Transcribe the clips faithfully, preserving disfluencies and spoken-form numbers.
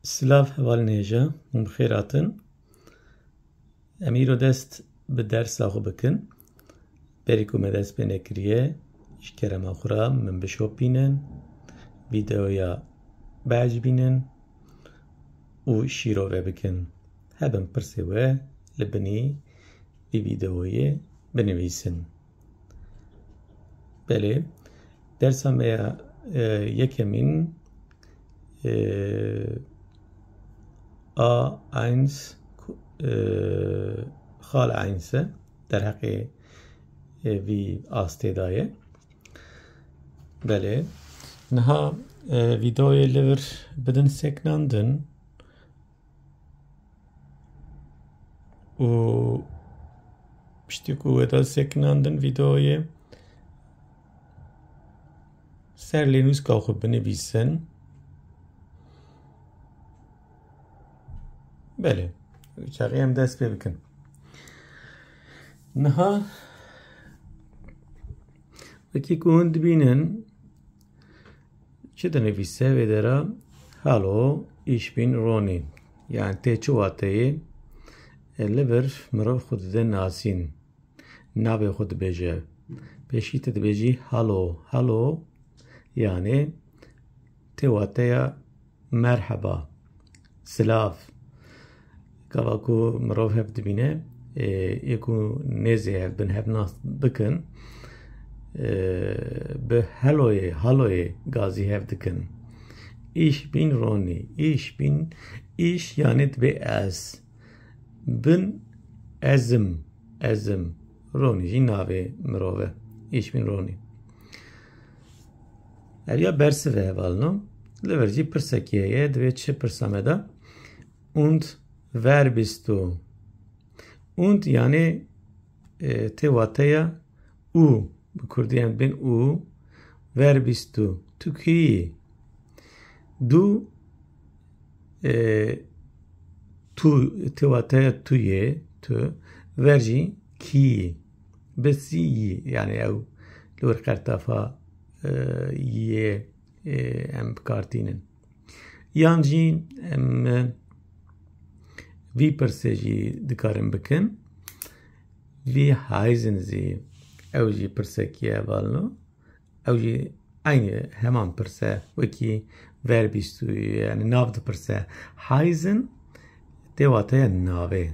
Silav hevalên hêja, hûn bi xêr hatin. Em îro dest bi dersa xwe bikin. Berî ku me dest pê nekiriye, ji kerema xwe re min bişopînin, vîdeoya biecibînin û şîrove bikin. Hebin pirsê we li binî vî vîdeoyê binivîsin. Belê, dersa me ya, e, yekemîn, e, A eins, e, xal eins e, derheqê, e, vî astê de ye. Belê, niha, e, vîdeoyê li vir bidin sekinandin. Û piştî ku we da sekinandin vîdeoyê, ser lênûska xwe binivîsin. Belê, çaxê em dest pê bikin. Niha wekî ku hûn dibînin, çi dinivîse wê dera? Hallo, ich bin Ronny. Yani tê çi wateyê? E, li vir mirov xwe dide nasîn. Navê xwe dibêje. Pêşî te dibêjî hallo, hallo. Yani tê wateya merheba, silav. Gava ku mirov hev dibîne, e, ê ku nêzê hev bin, hev nas bikin, e, bi helloyê, halloyê gazî hev dikin. Ich bin Ronny, ich bin, ich yani dibê ez. Bin ez im, ez im. Ronî jî navê mirov e. Ich bin Ronî. Ev ya bersiv e hevalno. Li vir jî pirsekî heye, divê çi pirsa me de? Und wer bist du? Und yani, e, tê wateya û, bi kurdî em dibên û, wer bist du, tu kî yî? Du, e, tu, tê wateya tu yê, tu, wer jî kî yî? Bist yî, yani ew li wir qertafa, e, yê, e, em bi kar tînin. Yan jî em, e, vî pirsê jî dikarin bikin. Wie heißen Sie? Ew jî pirsekî ye hevalno. Ew jî eynî heman pirse, wekî wer bist du, yani nav dipirse. Heißen tê wateya navê.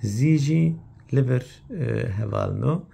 Sie jî li vir, e, hevalno.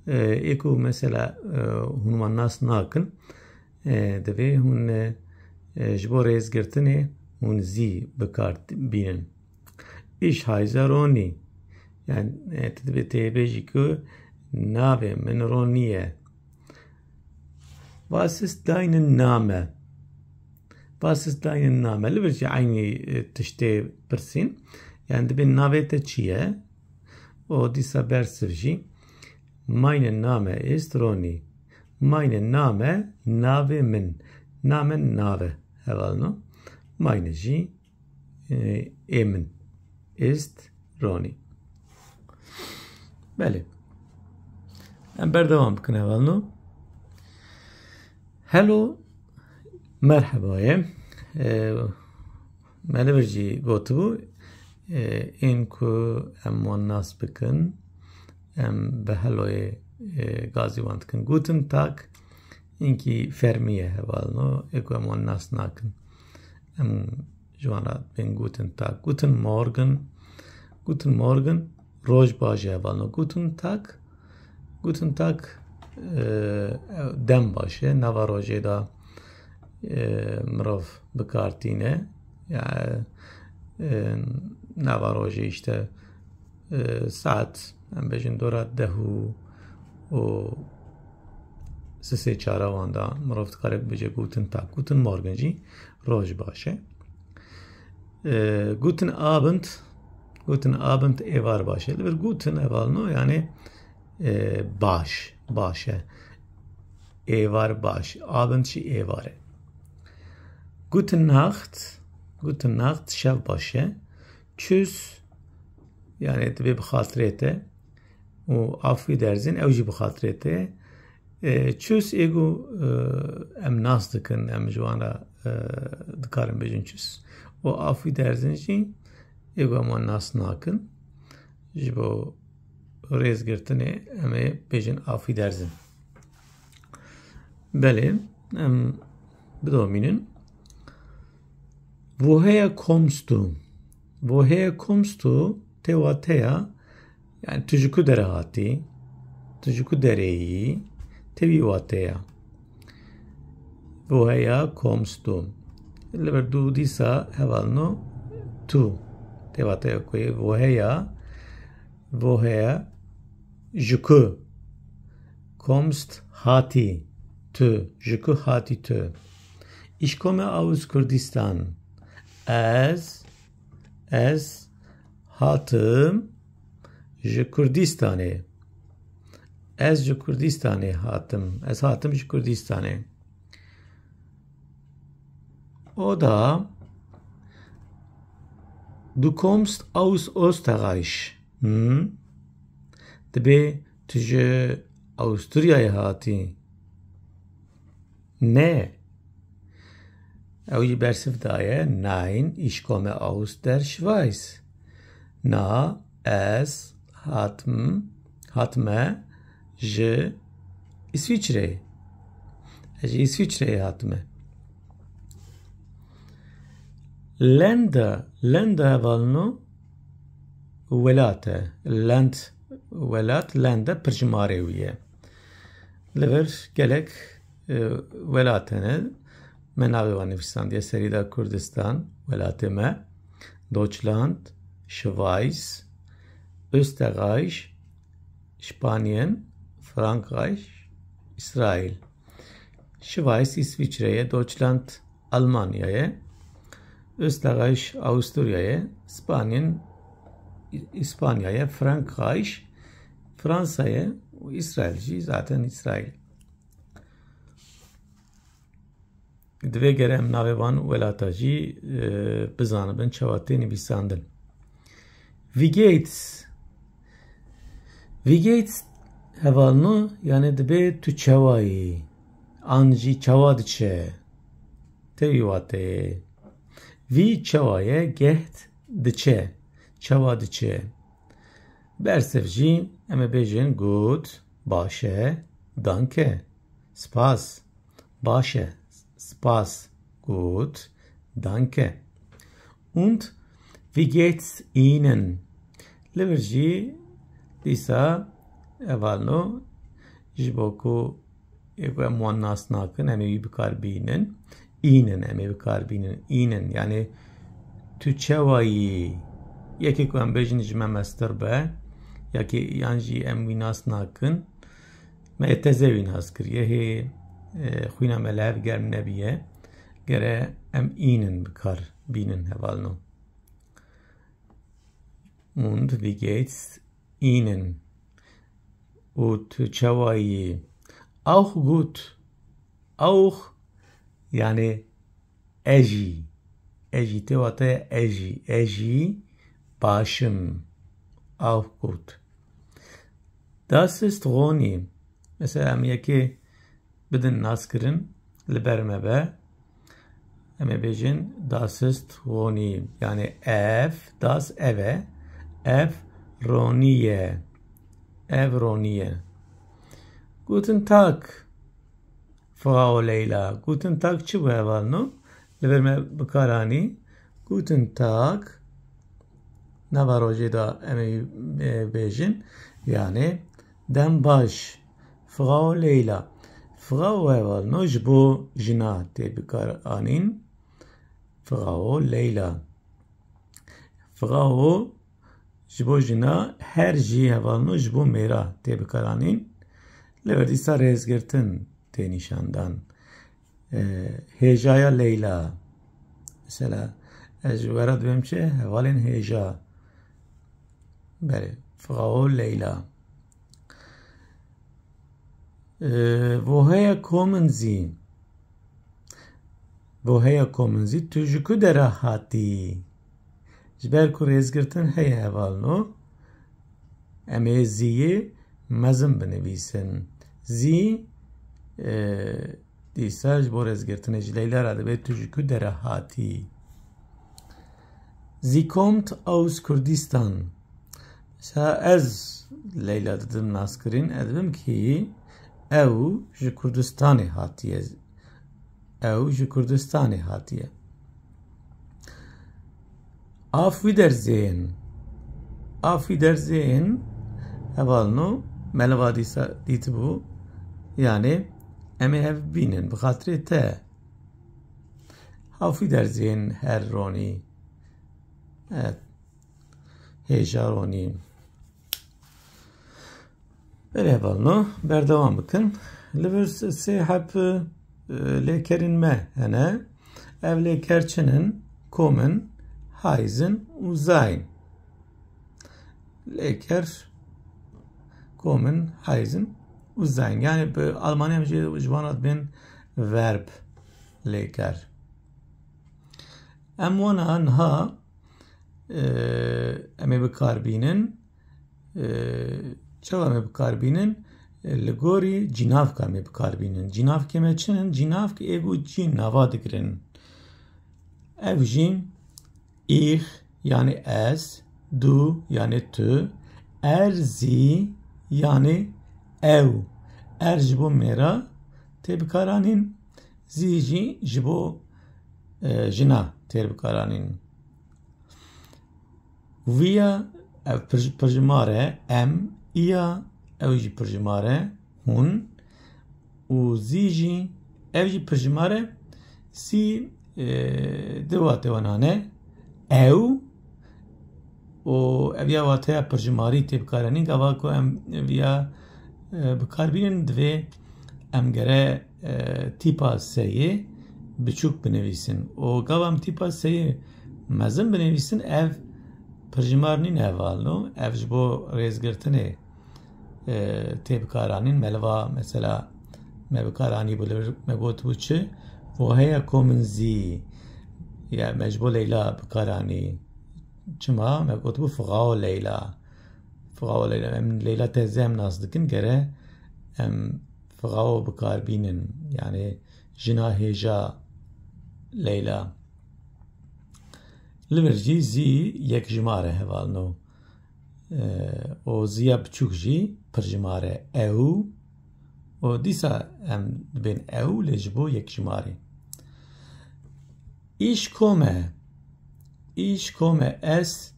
E, ê ku mesela, e, hûn wan nas nakin, e, divê hûn, e, e, ji bo rêzgirtinê hûn Sie bi kar bînin. Ich heiße Ronny. Yani, e, tu dibê tê bêjî ku navê min Ronny ye. Was ist dein Name? Was ist dein Name? Li vir jî eynî, e, tiştê pirsîn. Yani dibê navê te çi ye? Û dîsa bersiv jî. Mein Name ist Ronny. Mein Name, navê min. Name nave. Hevalno. Meine jî, e, ê min. Ist Ronny. Belê. Em berdewam bikin hevalno. Hello, merheba ye. E, me li vir jî gotibû, e, ên ku em wan nas bikin, em bi helloyê, e, gazî wan dikin. Guten Tag, inkî fermî ye hevalno, ê ku em wan nas nakin. Em ji wan re bên Guten Tag. Guten Morgen. Guten Morgen. Roj baş e hevalno. Guten Tag. Guten Tag, e, dem baş e. Nava rojê de, e, mirov bi kar tîne. Yani, e, nava rojê işte, e, saet, em bêjin dora deh û, û sisê çara wan de mirov dikare bibêje Guten Tag. Guten Morgen jî roj baş e. E, Guten Abend, Guten Abend êvar baş e. Li vir Guten hevalno yani, e, baş, baş e. Êvar baş. Abend jî êvar e. Guten Nacht, Guten Nacht şev baş e. Tschüss, yani divê bi xatirê te. Û auf Wiedersehen, ew jî bi xatirê te. E, tschüss ê ku, e, em nas dikin, em ji wan re, e, dikarin bêjin tschüss. Û Auf Wiedersehen jî ê ku em wan nas nakin. Ji bo rêzgirtinê em ê bêjin Auf Wiedersehen. Belê, em bidomînin. Woher kommst du? Woher kommst du? Tê wateya, yani tu ji ku dere hatî? Tu ji ku derê yî? Tê wî wateya. Woher kommst du? Li vir du dîsa hevalno tu. Tê wateya ku yê woher, woher, ji ku. Kommst, hatî, tu, ji ku hatî tu? Ich komme aus Kurdistan. Ez, ez hatim ji Kurdistanê. Ez ji Kurdistanê hatim. Ez hatim ji Kurdistanê. Oder du kommst aus Österreich. Hmm. Dibê tu ji Awisturyayê hatî. Ne. Ew jî bersiv daye, Nein, ich komme aus der Schweiz. Na, ez hatim, hatime ji Îsviçreyê. Ez ji Îsviçreyê hatime. Länder, Länder hevalno welat e. Land, welat, Länder pirjimarê wî ye. Li vir gelek, e, welat hene. Me navê wan nivîsandiye serî de Kurdistan, welatê me, Deutschland, Schweiz, Österreich, Spanien, Frankreich, Îsraîl. Schweiz Îsviçre ye, Deutschland Almanya ye, Österreich Avusturya ye, Spanien Îspanya ye, Frankreich Fransa ye û Îsraîl jî zaten Îsraîl. Divê gere em navê van welata jî, e, bizanibin çawa tê nivîsandin. Wie geht's? Wie geht's hevalno, yani dibê tu çawa yî? An jî çawa diçe? Tê wî wateyê. Wie çawa ye? Geht diçe. Çawa diçe? Bersiv jî em ê bêjin gut, baş e, danke, spas. Baş e, spas, gut, danke. Und wie geht's Ihnen? Li vir jî dîsa hevalno, ji bo ku ê ku em wan nas nakin, em ê wî bi kar bînin. Ihnen, em ê bi kar bînin. Ihnen, yani tu çawa yî? Yekê ku em bêjin ji me mestir be, yekê yan jî em wî nas nakin. Me yê teze wî nas kiriye, hê, e, xwîna me li hev germ nebiye. Gere em Ihnen bi kar bînin hevalno. Und wie geht's Ihnen? Û tu çawa yî? Auch gut. Auch, yani ez jî. Ez jî, tê wate ez jî. Ez jî baş im. Auch gut. Das ist Ronny. Mesela em yekê bidin naskirin, li ber me be. Em ê bêjin, das ist Ronny. Yani ev, das ev e. Ev Ronny ye. Ev Ronny ye. Guten Tag, Frau Leyla. Guten Tag çi bû hevalno? Li vir me bi kar anî. Guten Tag. Nava rojê de em ê, e, bêjin. Yani dem baş. Frau Leyla. Frau hevalno ji bo jina tê bikaranîn. Frau Leyla. Frau ji bo jina, her jî hevalno ji bo mêra tê bikaranîn. Li vir dîsa rêzgirtin tê nîşandan. E, hêjaya Leyla. Mesela, ez ji we re dibêm çi? Hevalên hêja. Belê, Frau Leyla. E, woher kommen Sie? Woher kommen Sie? Tu ji ku dera hatî? Ji ber ku rêzgirtin heye hevalno, em ê zîyê mezin binivîsin. Zî, e, dîsa ji bo rêzgirtinê ji Leyla re dibe tu ji ku dera hatî? Sie kommt aus Kurdistan. Mesela ez Leyla didim naskirin, ez dibim ki ew ji Kurdistanê hatiye. Ew ji Kurdistanê hatiye. Auf Wiedersehen. Auf Wiedersehen. Hevalno, me li va dîsa dîtibû. Yani, em ê hev bînin, bi xatirê te. Auf Wiedersehen, Herr Ronî. Evet. Hêja Ronî. Belê hevalno, berdewam bikin. Li vir sê heb, e, lêkerên me hene. Ev lêker çi ne? Kommen, heissen û sein. Lêker kommen, heissen û sein. Yani bi Almanî em jê ji wan re dibên verb lêker. Em wana niha, e, em ê bi kar bînin. E, çawa em ê bi kar bînin? E, li gorî cînavka em ê bi kar bînin. Cînavkê me çi ne? Cînavk ê û cî nava digirin. Ev jî ich, yani ez, du, yani tu, er, sie, yani ew. Er ji bo mêra tê bikaranîn, sie jî ji bo, e, jina tê bikaranîn. Wir, ev pir-, pirjimar e, em, ihr, ew jî pirjimar e, hûn, û sie jî, ew jî pirjimar e, sie, e, di wate wan hene, ew, û ev ya wateya pirjimarî tê bikaranîn, gava ku em viya, e, bikar bînin, divê em gere, e, tîpa seyê biçûk binivîsin. Û gava em tîpa seyê mezin binivîsin, ev pirjimar nîne hevalno, ev ji bo rêzgirtinê e, tê bikaranîn. Me li va, mesela, me bikaranî bû, li vir me got bû çi? Woher kommen Sie? Ya, me ji bo Leyla bikaranî. Çima? Me got bû, Frau Leyla. Frau Leyla. Em Leyla teze em nas dikin, gere em Frau bikar bînin. Yani jina hêja Leyla. Li vir jî Sie yekjimar e hevalno. E, û Sie ya biçûk jî pirjimar e, ew. Û dîsa em dibên ew lê ji bo yekjimarê. Ich komme. Ich komme, ez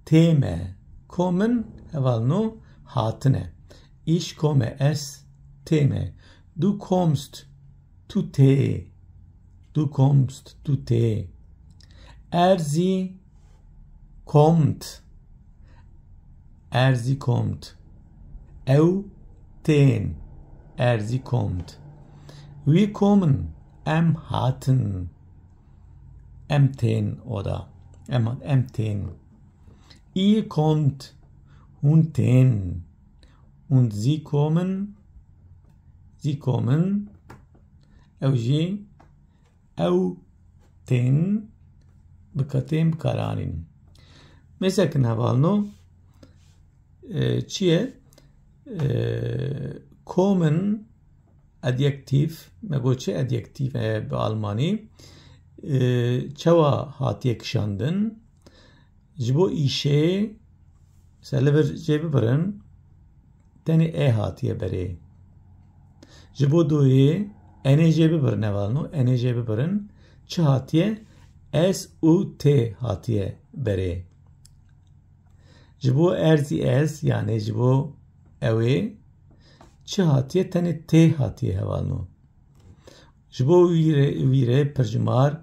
têm e. Kommen, hevalno, hatine. Ich komme, ez têm e. Du kommst, tu tê. Du kommst, tu tê. Er, sie kommt. Er, sie kommt. Ew tên. Er, sie kommt. Wir kommen. Em hatin. Em tên oda. Em, em tên. Ihr kommt. Hûn tên. Und sie kommen. Sie kommen. Ew jî, ew tên, bika-, tên bikaranîn. Mêsekin hevalno, e, çi ye? E, kommen adjektif, me got çi adjektif e bi almanî? E, çawa hatiye kişandin? Ji bo îşê, mesela li vir jê bibirin, tenê e hatiye berê. Ji bo doyê, enê jê bibirin, hevalno, enê jê bibirin, çi hatiye? S û T hatiye berê. Ji bo er, sie, ez, yani ji bo ewê, çi hatiye? Tenê T hatiye, hevalno. Ji bo wî re, wî re pirjimar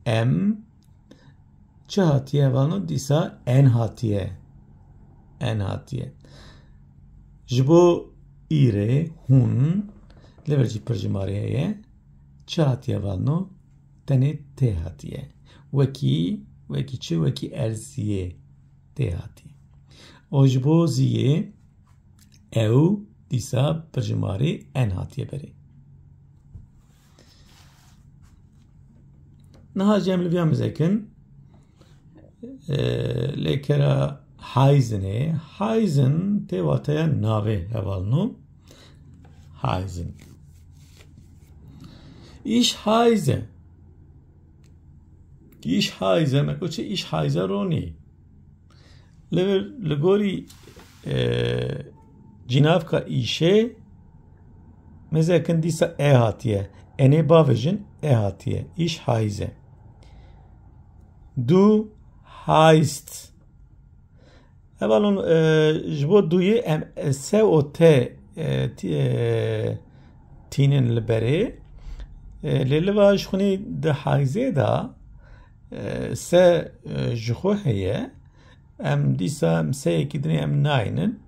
em, çi hatiye hevalno? Dîsa en hatiye. En hatiye. Ji bo î re hûn, li vir jî pirjimarê heye. Çi hatiye hevalno? Tenê T hatiye. Wekî, wekî çi? Wekî er, sie T hatiye. Û ji bo sie, ew, dîsa pirjimarê en hatiye berê. Niha jî em li viya mizekin, e, lêkera heissen e. Heissen tê wateya navê, hevalno. Heissen. Ich heiße. Ich heiße, me got çi? Ich heiße Ronî. Li vir, li gorî, e, cînavka îşê, mezekin dîsa e hatiye. Enê bavêjin e hatiye. Ich heiße. Du heißt. Hevalon, e, ji bo duyê em, e, se û te, e, tî-, e, tînin li berê. E, lê li va ji xwinî di hayzê de, e, se, e, ji xwe heye. Em dîsa em seyekî dinê em naynin.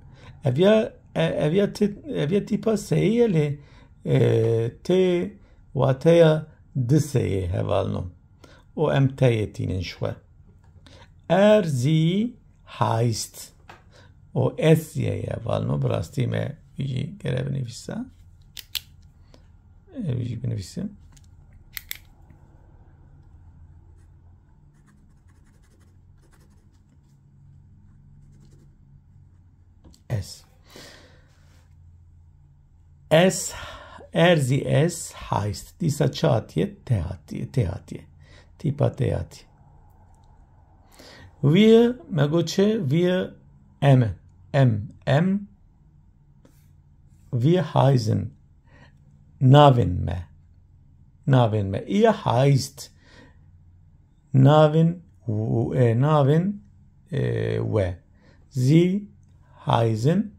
Ev ya, e, ev ya ti-, ev ya tîpa seyê ye lê, e, tê wateya di seyê hevalno. Û em teyê tînin ji xwe. Er, sie, heißt. Û es ye ye, hevalno, bi rastî me wî jî gere binivîsa. E, wî jî binivîsim. Es. Es, er, sie, es heißt. Dîsa çi hatiye? Te hatiye, tê hatiye. Tîpa tê hatiye. Wir, me got çi? Wir, em, em, em, wir heißen. Navên me. Navên me. Ihr heißt. Navên w-, e, navên, e, we. Sie heißen,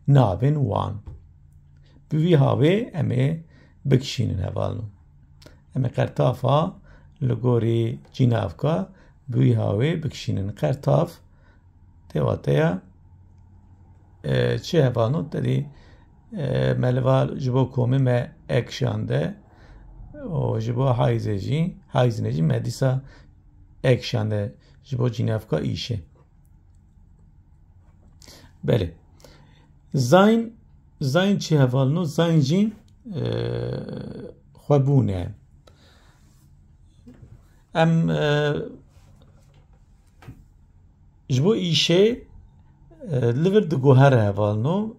navên wan. Bi vî hawê em ê bikişînin hevalno. Em ê qertafa li gorî cînavka bi vî hawê bikişînin. Qertaf tê wateya, e, çi hevalno? Tedî, e, me li va ji bo komê me e kişande û ji bo hayzê jî, hayzinê jî me dîsa e kişande ji bo cînavka îşê. Belê. Sein, sein çi hevalno? Sein jî, e, xwebûn e. Em, e, ji bo îşê, e, li vir diguhere hevalno.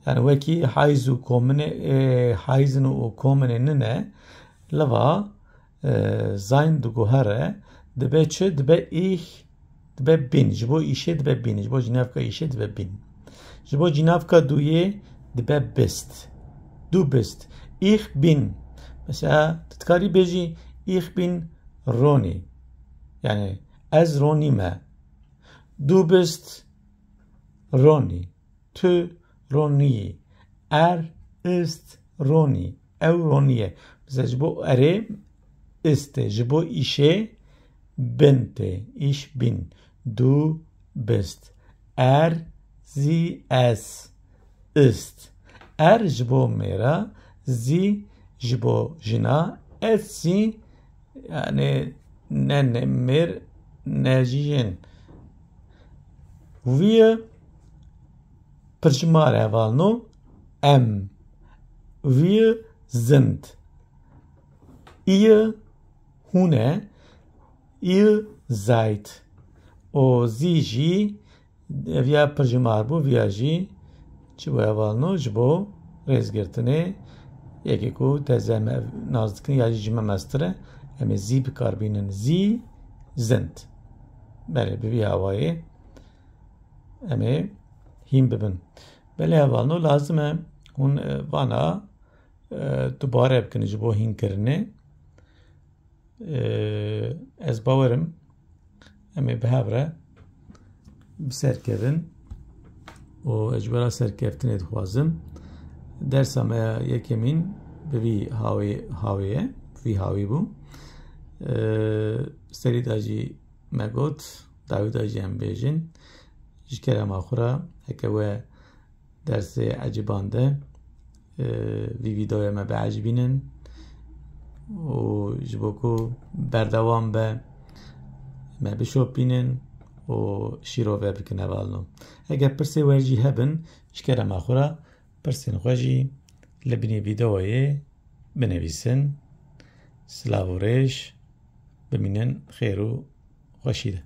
Yani wekî hayz û komine, e, hayzin û komine nine, li va, e, sein diguhere, dibe çi? Dibe ich, dibe bin. Ji bo îşê dibe bin. Ji bo cînavka îşê dibe bin. Ji bo cînavka duyê dibe bist. Du bist. Ich bin. Mesela, tu dikarî bêjî, ich bin Ronî. Yani, ez Ronî me. Du bist Ronî. Tu Ronî yî. Er ist Ronî. Ew Ronî ye. Mesela ji bo erê ist e. Ji bo îşê bin tê. Ich bin. Du bist. Er, sie, es ist. Er ji bo mêra, sie ji bo jina, es, sie, yani ne, ne mêr, ne jî jin. Wir pirjimar hevalno, em. Wir sind. Ihr, hûn e. Ihr seid. O sie jî, ev ya pirjimar bû, viya jî çi bû hevalno? Ji bo rêzgirtinê yekê ku teze me nas dikin ya jî ji me mestir e, em ê sie bi kar bînin. Sie sind. Belê, bi vî hawayê em ê hîn bibin. Belê hevalno, lazim e hûn, e, vana, e, dubare bikin ji bo hînkirinê. E, ez bawerim em ê bi hev re bi ser kevin û ez ji we re serkeftinê dixwazim. Dersa me ya yekemîn bi vî hawê, hawê ye, bi vî hawî bû. E, serî de jî me got, dawî de jî em bêjin. Ji kerema xwe re, heke we dersê ecibande, e, vî vîdeoya me biecibînin û ji bo ku berdewam be, me bişopînin û şîrove bikin hevalno. Eger pirsê we jî hebin, ji kerema xwe re pirsên xwe jî li binî vîdeoyê binivîsin. Silav û rêş, bimînin xêr û xweşî de.